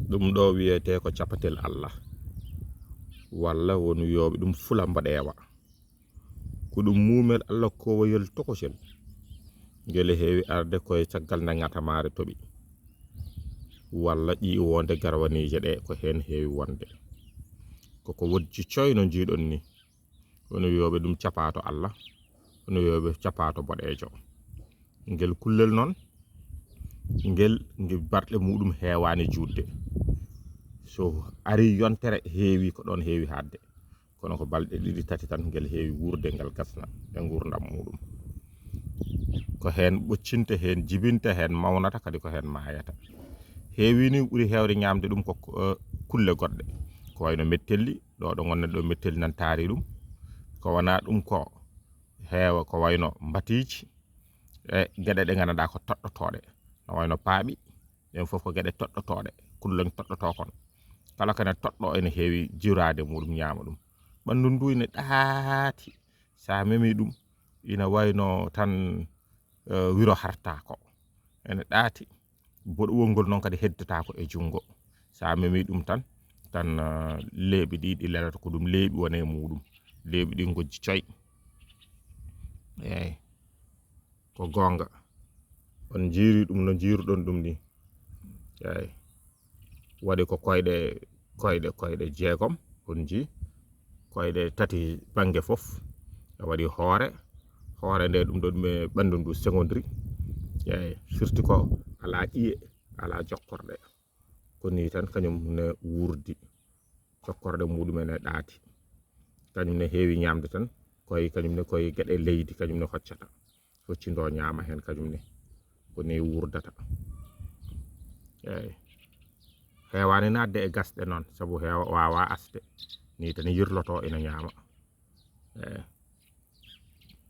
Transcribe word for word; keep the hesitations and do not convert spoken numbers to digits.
Ɗum ɗo wiyetee ko capatel Allah, walla won wiyooɓe ɗum fula mbaɗeewa. Ko ɗum muumel Allah kowayel tokosel, ngel heewi arde koye caggal nde ngatamaare toɓi, walla ƴiiwoonde garwaniije ɗe ko heen heewi wonde. Koko wojji coy no njiiɗon ni. Won wiyooɓe ɗum capaato Allah, won wiyooɓe capaato boɗeejo. Ngel kullel noon, ngel nge barɗe muɗum heewaani juutde. So ari yontere heewi ko ɗoon heewi haatde. Kono ko balɗe ɗiɗi tati tan ngel heewi wuurde, ngal gasna e nguurndam muɗum. Ko heen ɓoccinte, heen jibinta, heen mawnata, kadi ko heen maayata. Heewi ni ɓuri heewde ñaamde ɗum ko, eh, kulle goɗɗe. Ko wayno mettelli, ɗo ɗo ngonɗen ɗo mettelli nan taari ɗum. Ko wonaa ɗum ko heewa, ko wayno mbatiiji e geɗe ɗe nganndanɗaa ko toɗɗotooɗe. No wayno paaɓi, ɗen fof ko geɗe toɗɗotooɗe, kulloñ toɗɗotoo kon. Kala ko ene toɗɗoo ene heewi juraade muɗum, ñaama ɗum. Ɓanndu ndu ene ɗaati, so a memi ɗum, ina wayno tan, eh, wiro hartaako. Ene ɗaati, boɗowol ngol noon kadi heddotaako e junngo. So a memi ɗum tan, tan, eh, leeɓi ɗi, ɗi lelata ko ɗum leeɓi woni e muɗum. Leeɓi ɗi ngojji coy. Eey. Ko goonga. On njiiri ɗum no njiiruɗon ɗum ni. Eey. Waɗi ko koyɗe, koyɗe, koyɗe jeegom, on njii. Koyɗe tati bannge fof. E waɗi hoore. Hoore nde ɗum ɗo ɗum e ɓanndu ndu seconderie. Eey. Firti ko alaa ƴiye, alaa jokkorɗe. Ko nii tan kañum ne wuurdi. Jokkorɗe muɗum ene ɗaati. Kañum ne heewi ñaamde tan. Koye kañum ne koye geɗe leydi kañum ne hoccata. Hocci ndo ñaama heen kañum ne. Ko nii wuurdata. Eey. Heewaani naatde e gasɗe noon, sabu heewa waawaa asde. Nii tan yirlotoo ina ñaama. Eey.